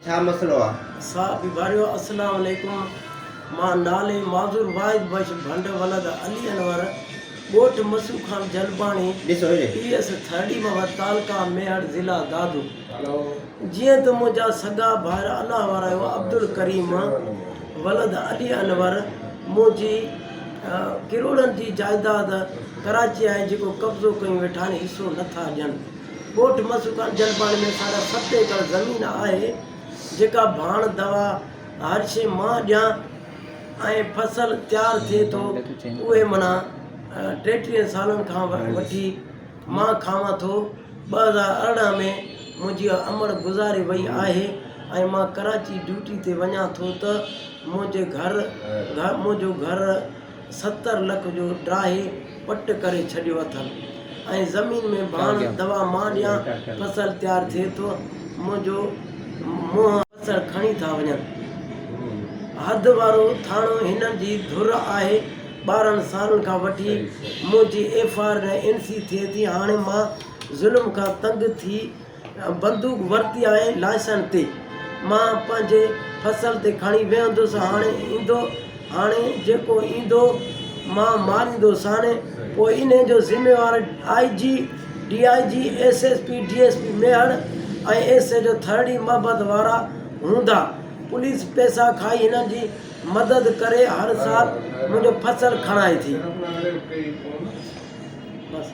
ڇا مسئلو آ. صاحب ڀريو اسلام عليڪم مان نالي معذور واحد بخش ڀنڊ ولد علي انور ڳوٺ مسو خان جلباڻي ڏسو هيڏي. پي ايس ٿرڙي محمد تعلقه ميهڙ ضلع دادو جيئن ته منهنجا سڳا ڀائر الله وارا عبدالڪريم ولد علي انور منهنجي ڪروڙن جي جائيداد ڪراچي آهي جيڪو قبضو ڪيون ويٺا آهن حصو نٿا ڏين ڳوٺ مسوڪان جلباڻي ۾ ساڍا ست ايڪڙ زمين آهي جيڪا ڀاڻ دوا هر شي مان ڏيان ۽ فصل تيار ٿئي ٿو اهي معنيٰ ٽيٽيهن سالن کان وٺي مان کاوان ٿو 2018 ۾ منهنجي امڙ گذاري وئي آهي ۽ مان ڪراچي ڊيوٽي تي وڃان ٿو ته منهنجي گهر منهنجو گهر 70 لک جو ڊاهي پٽ ڪري ڇڏيو اٿن ۽ زمين ۾ ڀاڻ دوا مان ڏيان فصل تيار ٿئي ٿو منهنجو منهن فصل کڻي ٿا وڃن حد وارو ٿاڻو هنن جي ڌر آهي 12 سالن کان وٺي منهنجي ايف آر ۽ اين سي ٿئي ٿي هاڻي مان ظلم کان تنگ ٿي بندوق ورتي آهي لائسن تي مان پنهنجي فصل تي کڻي ويهندس هاڻي ايندو هاڻي جيڪو ايندو مان ماريندو ساڻي پوء انهي جو ذميوار I G D I G S S P D S P Mehar ۽ S H O Tharri Muhabbat وارا هوندا پوليس پئسا کائي هنن جي مدد ڪري هر سال منهنجو فصل کڻائي ٿي بس.